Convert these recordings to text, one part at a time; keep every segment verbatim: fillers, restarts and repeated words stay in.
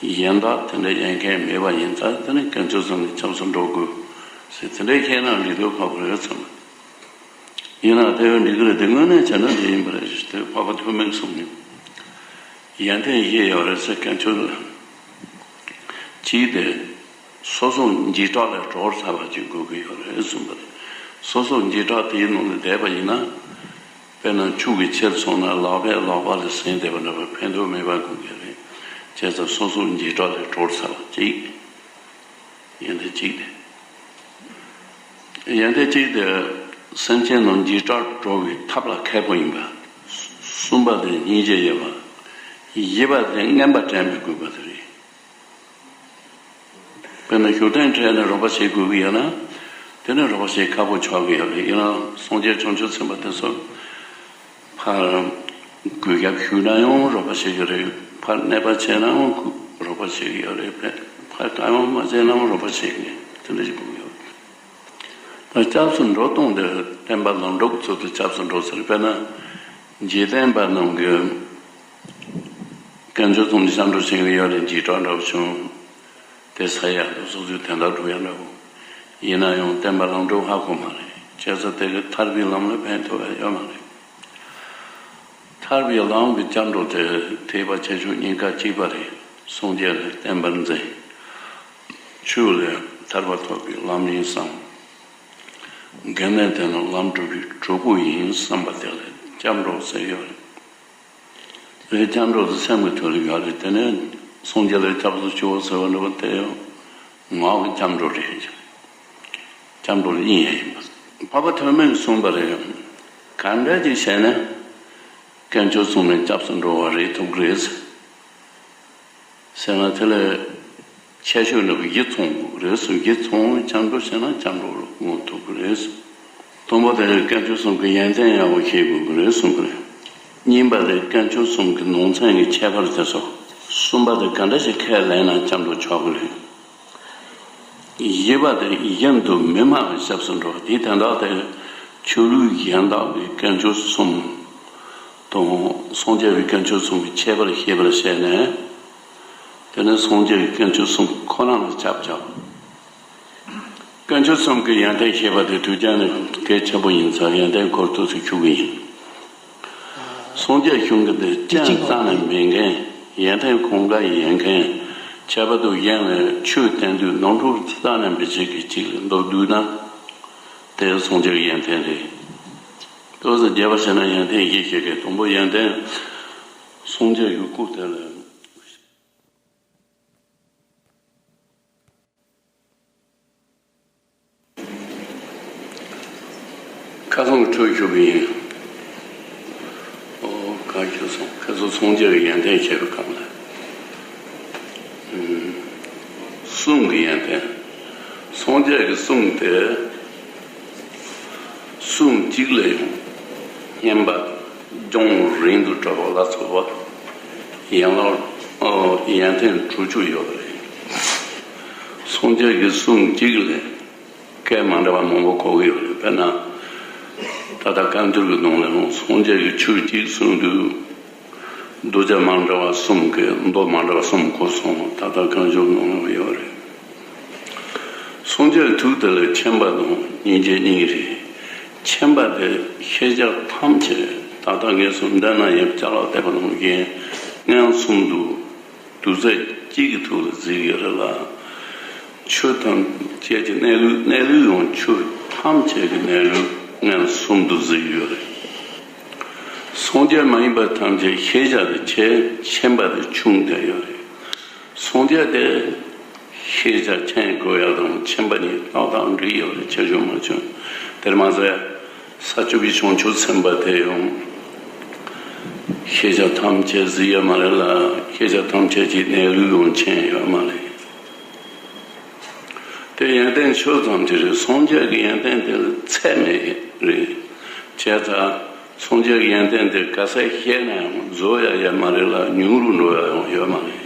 གཞན་དག་དེ་འདྲ་ཡོད་མཁན་མེད་པ་ཡིན་ཙང་དེ་ནི་དཀོན་མཆོག་གསུམ་ལ་སྐྱབས་སུ་འགྲོ་དགོས་ཟེར་དེ་འདྲའི་ཁྱེད་རང་འགྲིག་འདུག་ཁག་པོ་རེད་བསམ། ཡིན་ནའང་དེ་བས་འགྲིག་གི་རེད་དེ་དངོས་གནས་བྱས་ན་འདི་ཡིན་པ་རེད་ཞེས་དེ་འཕགས་པ་ཐོགས་མེད་གསུངས་ནས་ཡོན་ཏན་བཞི་ཡོད་རེད་ཟེར་དཀོན་མཆོག་ལ། གཅིག་དེ། སོ་སོ་འཇིགས་སྐྲག་ལས་གྲོལ་ཚར་བ་ཅིག་དགོས་ཀྱི་ཡོད་རེད་གསུངས་པ་རེད། སོ་སོ་འཇིགས་སྐྲག་དེའི་ནང་ལ་བསྡད་པ་ཡིན་ན། དཔེར་ན་ཆུ་གིས་ཁྱེར་སོང་ན་ལག་པས་ལག་པ་ལ་ཟིན་བསྡད་པ་འདྲ་བ་ཕན་ཐོགས་མེད་པ་དགོས་ཀྱི་རེད། བྱས་ཙང་སོ་སོ་འཇིགས་སྐྲག་ལས་གྲོལ་ཚར་བ་གཅིག་ཡོན་ཏན་གཅིག་དེ། ཡོན་ཏན་གཅིག་དེ། སེམས་ཅན་རྣམས་འཇིགས་སྐྲག་གྲོལ་བའི་ཐབས་ལ་མཁས་པོ་ཡིན་པ། གསུམ་པ་དེ་སྙིང་རྗེ་ཡོད་པ། བཞི་པ་དེ་རྔན་པ་དྲན་པའི་དགོས་པ་དེ་རེད། དཔེར་ན་བཞུགས་གདན་འཕྲད་ནས་རོགས་པ་བྱེད་དགོས་ཀྱི་ཡོད་ན། དེ་ནི་རོགས་པ་བྱེད་ཁག་པོ་ཆགས་ཀྱི་ཡོད་རེད། ཡིན་ནའང་སངས་རྒྱས་བྱང་ཆུབ་སེམས་དཔའ་དེ་ཚོ། ཕར་གུས་ཞབས་ཞུས་ན་ཡང་རོགས་པ་བྱེད་ཀྱི་རེད། ཕར་གནས་པ་བྱས་ན་ཡང་རོགས་པ་བྱེད་ཀྱི་ཡོད་རེད། ཕར་གང་ཡང་མ་བྱས་ན་ཡང་རོགས་པ་བྱེད་ཀྱི་རེད། དེ་འདྲ་ཞིག་དགོས་ཀྱི་ཡོད་རེད། ད་སྐྱབས་སུ་འགྲོ་སྟངས་དེ་བསྟན་པ་ལམ་གྲུབ་ཚུལ་དུ་སྐྱབས་སུ་འགྲོ་ཟེར། དཔེར་ན་འཇིག་རྟེན་པ་རྣམས་ཀྱི་དཀོན་མཆོག་གསུམ་ལ་སྐྱབས་འགྲོ་བྱེད་ཀྱི་ཡོད་རེད། འཇིགས་སྐྲག་འདྲ་བོ་བྱུང་། དེ་ཟ་ཡག་འདུག་སོ་སོའི་དོན་དག་སྒྲུབ་ཡག་འདྲ་བོ། ཡིན་ན་ཡང་བསྟན་པ་ལམ་གྲུབ་ཧ་གོ་མ་རེད། བྱས་ཙང་དེ་གི་ཐར་པའི་ལམ་ལ་ཕན་ཐོགས་ཡག་ཡོད་མ་རེད། ཐར་པའི་ལམ་གྱི་སྐྱབས་འགྲོ་དེ་ཐེག་པ་ཆེ་ཆུང་གཉིས་ཀ་གཅིག་པ་རེད། སངས་རྒྱས་ལ་བསྟན་པར་མཛད། ཆོས་ལས་ཐར་པ་ཐོབ་པའི་ལམ་ཡིན་བསམ། དགེ་འདུན་དེ་རྣམས་ལམ་སྒྲུབ་པའི་གྲོགས་པོ་ཡིན་བསམ་པ་དེ་ལ་སྐྱབས་འགྲོ་ཟེར་ཡོད་རེད། དེ་སྐྱབས་འགྲོ་དེ་སེམས་ཀྱི་ཐོག་ལ་ཡོད་རེད། དེ་ནས་སངས་རྒྱས་ལ་སྐྱབས་སུ་མཆིའོ་ཟེར་བ་འདྲ་བོ་དེ་ཡང་ངག་གི་སྐྱབས་འགྲོ་རེད། སྐྱབས་འགྲོ་ལ་དབྱིངས་ཡང་ཡིན་པ། འཕགས་པ་ཐོགས་མེད་གསུངས་པ་རེད། གང་འདྲ་ཅིག་བྱས་ན་དཀོན་མཆོག་གསུམ་ལ་སྐྱབས་སུ་འགྲོ་བ་རེད་ཐུབ་ཀྱི་རེད། ཟེར་ན་དེ་ལ་ཁྱད་ཆོས་འདྲ་བོ་བཞི་ཚང་དགོས་ཀྱི་རེད་གསུངས། བཞི་ཚང་བའི་སྐྱབས་འགྲོ་བྱས་ན་སྐྱབས་འགྲོ་ལ་འོང་ཐུབ་ཀྱི་རེད་གསུངས། དང་པོ་དེ་ནི་དཀོན་མཆོག་གསུམ་གྱི་ཡོན་ཏན་ཡག་པོ་ཤེས་དགོས་ཀྱི་རེད་གསུངས་པ་རེད། གཉིས་པ་དེ་དཀོན་མཆོག་གསུམ་གྱི་ནང་ཚན་གྱི་ཁྱད་པར་དེ་ཚོ། གསུམ་པ་དེ་ག་འདྲ་ཞིག་ཁས་ལེན་ན་སྐྱབས་འགྲོ་ཆོག་གི་རེད། བཞི་པ་དེ་ཡུན་དུ་མི་སྨྲ་བའི་སྐྱབས་སུ་འགྲོ། དེའི་དོན་དག་དེ་ཆོས་ལུགས་གཞན་དག་གི་དཀོན་མཆོག་གསུམ་དང་སངས་རྒྱས་པའི་དཀོན་མཆོག་གསུམ་གྱི་ཁྱད་པར་ཤེས་པར་བྱས་ནས། དེ་ནས་སངས་རྒྱས་ཀྱི་དཀོན་མཆོག་གསུམ་ཁོ་རང་ལ་སྐྱབས་བཅོལ། དཀོན་མཆོག་གསུམ་གྱི་ཡོན་ཏན་ཤེས་པ་དེ་ཐུགས་རྒྱལ་ནི་གལ་ཆེན་པོ་ཡིན་ཙང་ཡོན་ཏན་ཁོ་ཐུགས་སུ་ཆུད་ཀྱི་ཡིན། སངས་རྒྱས་གཞུང་གི་འདི་སྤྱན་རྩ་ནས་མེད་མཁན། ཡོན་ཏན་གང་ག་ཡོད་མཁན། ཁྱད་པར་དུ་གཞན་ལ་ཆོས་བསྟན་དུས་ནོར་འཁྲུལ་རྩ་ནས་མི་བྱེད་མཁན་ཅིག་ལ་མདོར་བསྡུས་ན། དེ་སངས་རྒྱས་ཀྱི་ཡོན་ཏན་རེད། ཏོག་ཙམ་རྒྱས་པ་བྱས་ན་ཡོན་ཏན་བཞི་ཞིག་གི་དང་པོ་ཡོན་ཏན། སངས་རྒྱས་ཀྱི་སྐུ་དེ་ལ། ཁ་སང་གི་འཕྲོས་ཞུ་གི་ཡིན། ཨོ་གང་ཞུ་སོང་། ཁ་སང་སངས་རྒྱས་ཀྱི་ཡོན་ཏན་བཤད་པའི་སྐབས་ལ། ཨུམ། གསུང་གི་ཡོན་ཏན། སངས་རྒྱས་ཀྱི་གསུང་དེ། གསུང་གཅིག་ལས་ཡང་སྙན་པ་རྒྱང་རིང་དུ་བྲོ་བ་ལ་སོགས་པ་ཡན་ལག་ཨོ་ཡོན་ཏན་དྲུག་ཅུ་ཡོད་པ་རེད། སངས་རྒྱས་ཀྱི་གསུང་གཅིག་ལས་སྐད་མ་འདྲ་བ་མང་པོ་གོ་གི་ཡོད་རེད། དཔེར་ན། ད་ལྟ་བཀའ་འགྱུར་གྱི་ནང་ལ་ཡང་སངས་རྒྱས་ཀྱི་ཆོས་གཅིག་གསུང་དུས། མདོ་རྒྱུད་མ་འདྲ་བ་གསུམ་གྱི་མདོ་མ་འདྲ་བ་གསུམ་གོ་སོང་། ད་ལྟ་བཀའ་འགྱུར་ནང་ལ་ཡོད་རེད། སངས་རྒྱས་ཐུགས་དེ་ལས་མཁྱེན་པ་དང་སྙིང་རྗེ་གཉིས་རེད། མཁྱེན་པ་དེ་ཤེས་བྱ་ཐམས་ཅད་ད་ལྟ་ངས་སུ་འདི་ན་ཡོད་ཅ་ལག་བལྟས་པ་ནང་བཞིན་མངོན་སུམ་དུ་དུས་ཚོད་གཅིག་གི་ཐོག་ལ་གཟིགས་ཡོད་རེད་ལ། ཆོས་ཐམས་ཅད་ཀྱི་གནས་ལུགས་གནས་ལུགས་ཡང་ཆོས་ཐམས་ཅད་ཀྱི་གནས་ལུགས་མངོན་སུམ་དུ་གཟིགས་ཡོད་རེད། སངས་རྒྱས་མ་ཡིན་པ་ཐམས་ཅད་ཤེས་བྱ་དེ་ཆེ། མཁྱེན་པ་དེ་ཆུང་བསྡད་ཡོད་རེད། སངས་རྒྱས་དེ་ཤེས་བྱ་མཁྱེན་དགོས་ཡ་དང་མཁྱེན་པ་གཉིས་ཏག་ཏག་འགྲིག་ཡོད་རེད། ཆེ་ཆུང་མ་བྱུང་། དེར་མ་ཟད་ས་བཅུ་པའི་བྱང་ཆུབ་སེམས་དཔའ་དེ་ཡང་ཤེས་བྱ་ཐམས་ཅད་གཟིགས་ཡོད་མ་རེད་ལ། ཤེས་བྱ་ཐམས་ཅད་ཀྱི་གནས་ལུགས་ཡང་མཁྱེན་ཡོད་མ་རེད། དེ་ཡོན་ཏན་ཆོས་ཙམ་གྱི་རེད། སངས་རྒྱས་ཀྱི་ཡོན་ཏན་དེ་ལ་ཚད་མེད་རེད། བྱས་ཙང་སངས་རྒྱས་ཀྱི་ཡོན་ཏན་དེ་ག་ཚད་བཤད་ན་ཡང་རྫོགས་ཡ་ཡོད་མ་རེད་ལ། ཉུང་རུ་འགྲོ་ཡ་ཡང་ཡོད་མ་རེད།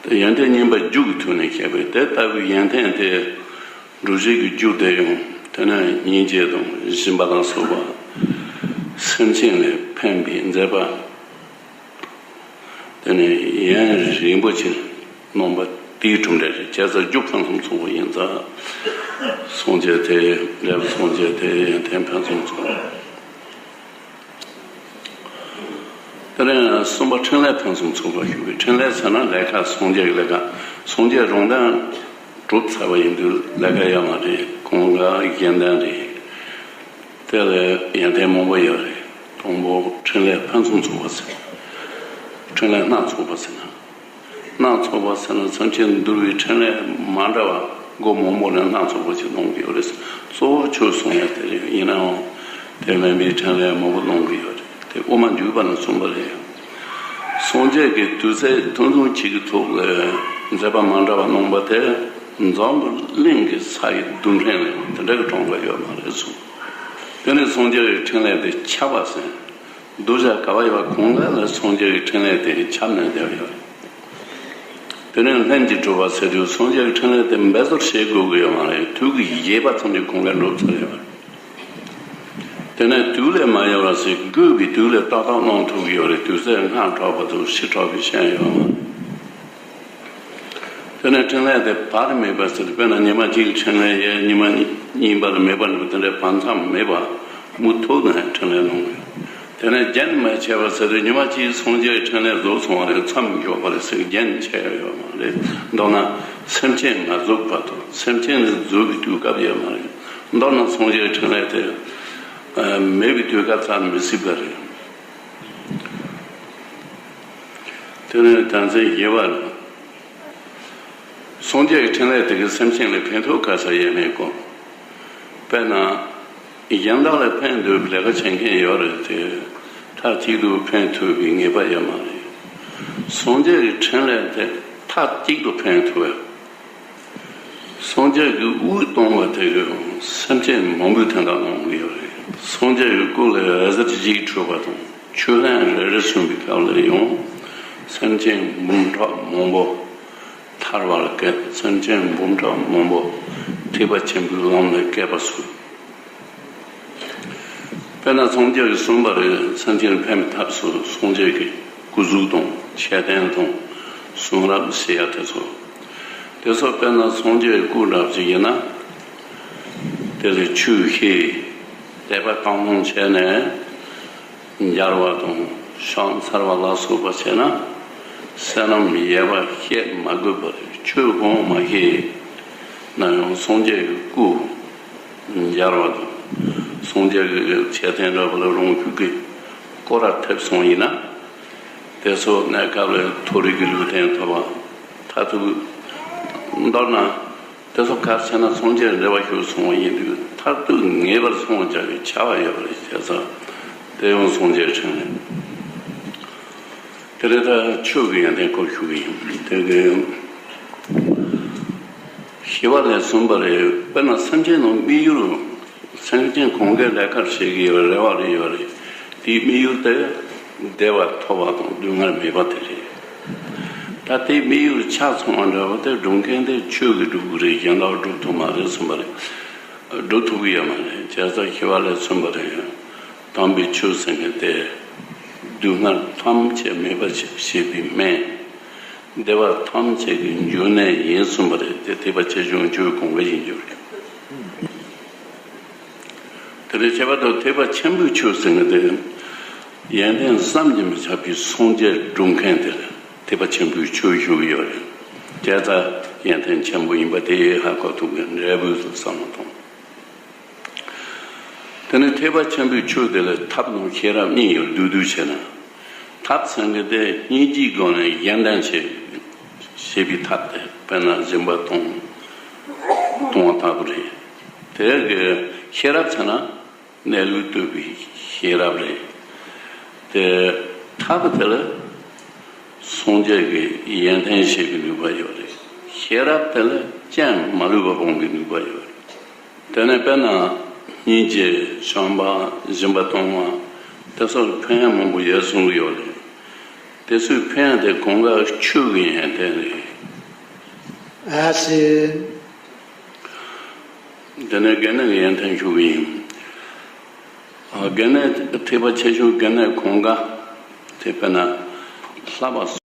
དེ་ཡོན་ཏན་སྙོམས་པའི་རྒྱུ་གི་ཐོག་ནས་བཤད་པས་དེ་ལྟ་བུའི་ཡོན་ཏན་དེ་སྒྲུབ་བྱེད་ཀྱི་རྒྱུ་དེ་ཡང་དེ་ནས་སྙིང་རྗེ་དང་སྦྱིན་པ་ལ་སོགས་པ་སེམས་ཅན་ལ་ཕན་པའི་མཛད་པ། ནས་ཡུན་རིང་པོ་ཅིག་གནང་བ་དེའི་གྲུབ་འབྲས་རེད། བྱས་ཙང་རྒྱུ་ཕུན་སུམ་ཚོགས་པ་ཡིན་ཙང་། སངས་རྒྱས་དེ་འབྲས་བུ་སངས་རྒྱས་དེ་ཡོན་ཏན་ཕུན་སུམ་ཚོགས་པ། དེ་ནས་གསུམ་པ་འཕྲིན་ལས་ཕུན་སུམ་ཚོགས་པ་ཞུ་བའི། འཕྲིན་ལས་ཟེར་ན་ལས་ཀ། སངས་རྒྱས་ཀྱི་ལས་ཀ། སངས་རྒྱས་རང་དོན་གྲུབ་ཚར་བ་ཡིན་དུས་ལས་ཀ་ཡོད་མ་རེད། གང་ག་གཞན་དོན་རེད། དེ་ལ་ཡོན་ཏན་མང་པོ་ཡོད་རེད། དང་པོ་འཕྲིན་ལས་ཕུན་སུམ་ཚོགས་པ་ཟེར། འཕྲིན་ལས་སྣ་ཚོགས་པ་ཟེར་ན། སྣ་ཚོགས་པ་ཟེར་ན་སེམས་ཅན་འདུལ་བའི་འཕྲིན་ལས་མ་འདྲ་བ་སྒོ་མང་པོ་ནས་སྣ་ཚོགས་པ་ཞིག་གནང་གི་ཡོད་རེད། གཙོ་བོ་ཆོས་གསུང་ཡ་དེ་རེད། ཡིན་ནའང་དེ་མིན་པའི་འཕྲིན་ལས་མང་པོ་གནང་གི་ཡོད་རེད། དེ་དབུ་མ་འཇུག་པ་ནས་གསུངས་པ་རེད། སངས་རྒྱས་ཀྱིས་དུས་ཚོད་ཐུང་ཐུང་གཅིག་གི་ཐོག་ལ་མཛད་པ་མ་འདྲ་བ་གནང་བ་དེ་འཛམ་བུ་གླིང་གི་ས་ཡི་རྡུལ་ཕྲན་ལས་དེ་འདྲ་གི་གྲངས་ཀ་ཡོད་མ་རེད་གསུངས། དེ་ནས་སངས་རྒྱས་ཀྱི་འཕྲིན་ལས་དེ་ཁྱབ་པ་ཟེར། གདུལ་བྱ་ག་བ་ཡོད་པ་གང་ག་ལ་སངས་རྒྱས་ཀྱི་འཕྲིན་ལས་དེ་ཁྱབ་ནས་བསྡད་ཡོད་རེད། དེ་ནས་ལྷུན་གྱིས་གྲུབ་པ་ཟེར་དུས་སངས་རྒྱས་ཀྱི་འཕྲིན་ལས་དེ་འབད་རྩོལ་བྱེད་དགོས་ཀྱི་ཡོད་མ་རེད། དུས་ཀྱི་བཞེད་པ་ཙམ་གྱིས་གང་ག་འགྲུབ་ཚར་ཡོད་རེད། དེ་ནས་དུས་ལས་མ་ཡལ་བ་ཞིག་དགོས་པའི་དུས་ལ་ཏག་ཏག་གནང་ཐུབ་ཀྱི་ཡོད་རེད། དུས་ཚོད་སྔ་དྲགས་པ་དང་ཕྱི་དྲགས་པའི་ཤན་ཡོད་མ་རེད། དེ་ནས་འཕྲིན་ལས་དེ་བར་མེད་པ་ཟེར། དཔེར་ན་ཉི་མ་གཅིག་འཕྲིན་ལས་ཡོད། ཉི་མ་གཉིས་པ་ལ་མེད་པ་འགྲོ། དེ་འདྲའི་བར་མཚམས་མེད་པ་མུ་མཐུད་ནས་འཕྲིན་ལས་གནང་དགོས། དེ་ནས་རྒྱུན་མ་ཆད་པ་ཟེར་དུས་ཉི་མ་གཅིག་སངས་རྒྱས་འཕྲིན་ལས་རྫོགས་སོང་བ་རེད། མཚམས་འཇོག་པ་རེད་ཟེར། རྒྱུན་ཆད་ཡོད་མ་རེད། མདོར་ན་སེམས་ཅན་མ་རྫོགས་བར་དུ། སེམས་ཅན་ནི་རྫོགས་པའི་དུས་སྐབས་ཡོད་མ་རེད། མདོར་ན་སངས་རྒྱས་འཕྲིན་ལས་དེ་མེད་པའི་དུས་སྐབས་ཙམ་མི་སྲིད་པ་རེད། དེ་ནས་དོན་ཚན་བཞི་པ་ལ། སངས་རྒྱས་ཀྱི་འཕྲིན་ལས་དེ་གིས་སེམས་ཅན་ལ་ཕན་ཐོགས་ག་ས་ཡོད་མེད་སྐོར། དཔེར་ན། གཞན་དག་ལ་ཕན་འདོད་པའི་ལས་ཀ་བྱེད་མཁན་ཡོད་རེད་དེ། མཐའ་གཅིག་ཏུ་ཕན་ཐོགས་པའི་ངེས་པ་ཡོད་མ་རེད། སངས་རྒྱས་ཀྱི་འཕྲིན་ལས་དེ་མཐའ་གཅིག་ཏུ་ཕན་ཐོགས་པས། སངས་རྒྱས་ཀྱིས་དབུགས་གཏོང་བ་དེ་གིས་སེམས་ཅན་མང་པོའི་དོན་དག་གནང་གི་ཡོད་རེད། སངས་རྒྱས་ཀྱི་སྐུ་ལ་འོད་ཟེར་གཅིག་འཕྲོས་པ་དང་ཆོས་ལན་རེ་རེ་གསུངས་པའི་སྐབས་ལ་ཡང་སེམས་ཅན་འབུམ་ཕྲག་མང་པོ་ཐར་བར་བསྐལ། སེམས་ཅན་འབུམ་ཕྲག་མང་པོ་ཐེག་པ་ཆེན་པོའི་ལམ་ལ་བསྐལ་པ་སོང་། དཔེར་ན་སངས་རྒྱས་ཀྱིས་གསུངས་པ་རེད། སེམས་ཅན་ཕན་པའི་ཐབས་སུ་སངས་རྒྱས་ཀྱི་སྐུ་གཟུགས་དང་མཆོད་རྟེན་དང་གསུང་རབ་ཞེས་ཡ་དེ་ཚོ། དེ་ཚོ་དཔེར་ན་སངས་རྒྱས་ཀྱི་སྐུ་འདྲ་ཅིག་ཡིན་ན། དེ་ལ་ཆོས་བཤད། དད་པ་དག་སྣང་བྱས་ནས་མཇལ་བ་དང་ཕྱག་འཚལ་བ་ལ་སོགས་པ་བྱས་ན། བསོད་ནམས་ཡོད་པ་བཤད་མ་དགོས་པར་ཆོས་གང་མ་བཤད་ན་ཡང་སངས་རྒྱས་ཀྱི་སྐུ་མཇལ་བ་དང་། སངས་རྒྱས་ཀྱི་མཆོད་རྟེན་འདྲ་པོ་ལ་རང་ཤུགས་ཀྱིས་སྐོར་ར་ཐེབས་སོང་ཡིན་ན། དེ་ཚོ་གནས་སྐབས་ལ་མཐོ་རིས་ཀྱི་ལུས་རྟེན་ཐོབ་པ། མཐར་ཐུག་མདོར་ན། དེ་ཚོ་ག་རེ་བྱས་ན་སངས་རྒྱས་འབྲེལ་བ་ཞུགས་སོང་བ་ཡིན་དུས་མཐར་ཐུག་ངེས་པར་སངས་རྒྱས་ཀྱི་བྱ་བ་ཡོད་པ་རེད། བྱས་ཙང་དེ་ཡང་སངས་རྒྱས་འཕྲིན་ལས། དེ་རེད། ད་ཆོས་ཀྱི་ཡོན་ཏན་སྐོར་ཞུ་གི་ཡིན། དེ་གི་བཞི་པ་ལས་གསུངས་པ་རེད། དཔེར་ན་སེམས་ཅན་ནང་དམིགས་ཡུལ། སེམས་ཅན་གང་གའི་ལས་ཀ་བྱེད་ཀྱི་ཡོད་རེ་བ་རེ་ཡོད་རེད། དེའི་དམིགས་ཡུལ་དེ་བདེ་བ་ཐོབ་པ་དང་སྡུག་བསྔལ་མེད་པ་དེ་རེད། ད་དེའི་དམིགས་ཡུལ་ཆ་ཚང་བ་འདྲ་བོ་དེ་སྒྲུབ་མཁན་དེ་ཆོས་ཀྱིས་སྒྲུབ་དགོས་རེད། གཞན་དག་སྒྲུབ་ཐུབ་མ་རེད་གསུངས་པ་རེད། སྒྲུབ་ཐུབ་ཀྱི་ཡོད་མ་རེད། བྱས་ཙང་བཞི་པ་ལས་གསུངས་པ་རེད། དམ་པའི་ཆོས་ཟེར་མཁན་དེ་སྡུག་བསྔལ་ཐམས་ཅད་མེད་པར་བྱེད་པའི་སྨན། བདེ་བ་ཐམས་ཅད་ཀྱི་འབྱུང་གནས་ཡིན་གསུངས་པ་རེད། དེ་ཐེག་པ་ཆེ་ཆུང་ཆོས་གང་ག་ཡིན་རྒྱུ་རེད། དེ་ལས་ཁྱད་པར་དུ་ཐེག་པ་ཆེན་པོའི་ཆོས་ཟེར་མཁན་དེ་ཡོན་ཏན་བསམ་གྱིས་མི་ཁྱབ་པའི་སངས་རྒྱས་སྒྲུབ་མཁན་དེ་ལ་ཐེག་པ་ཆེན་པོའི་ཆོས་ཞུ་གི་ཡོད་རེད། དེ་ལྟར་ཡོན་ཏན་ཆེན་པོ་ཡིན་པ་དེ་ཧ་གོ་ཐུབ་མཁན་འབྲས་བུ་བསམ་བློ་གཏོང་། དེ་ནས་ཐེག་པ་ཆེན་པོའི་ཆོས་དེ་ལ་ཐབས་དང་ཤེས་རབ་གཉིས་ཡོད། བསྡུས་བསྡུས་བྱས་ན། ཐབས་ཟེར་མཁན་དེ་སྙིང་རྗེའི་སྒོ་ནས་གཞན་དོན་བྱེད་བྱེད་པའི་ཐབས་དེ། དཔེར་ན་སྦྱིན་པ་གཏོང་གཏོང་བ་ལྟ་བུ་རེད། དེ་གི་ཤེས་རབ་ཟེར་ན་གནས་ལུགས་རྟོགས་པའི་ཤེས་རབ་རེད། དེ་ཐབས་དེ་ལ་སངས་རྒྱས་ཀྱི་ཡོན་ཏན་ཤེས་པའི་ནུས་པ་ཡོད་རེད། ཤེས་རབ་དེ་ལ་རྐྱེན་མ་ལུས་པ་སྤོང་བའི་ནུས་པ་ཡོད་རེད། དེ་ནས་དཔེར་ན་སྙིང་རྗེ། བྱམས་པ། སྦྱིན་པ་གཏོང་བ། དེ་སོགས་ཕན་ཡོན་མང་པོ་ཡོད་གསུང་གི་ཡོད་རེད། དེ་ཚོའི་ཕན་ཡོན་དེ་གང་ག་ཆོས་ཀྱི་ཡོན་ཏན་རེད། ཨ་ཙི། དེ་ནས་དགེ་འདུན་གྱི་ཡོན་ཏན་ཞུ་གི་ཡིན། ཨ། དགེ་འདུན་ཐེག་པ་ཆེ་ཆུང་དགེ་འདུན་གང་ག་དེ་དཔེར་ན་བསླབ་པ།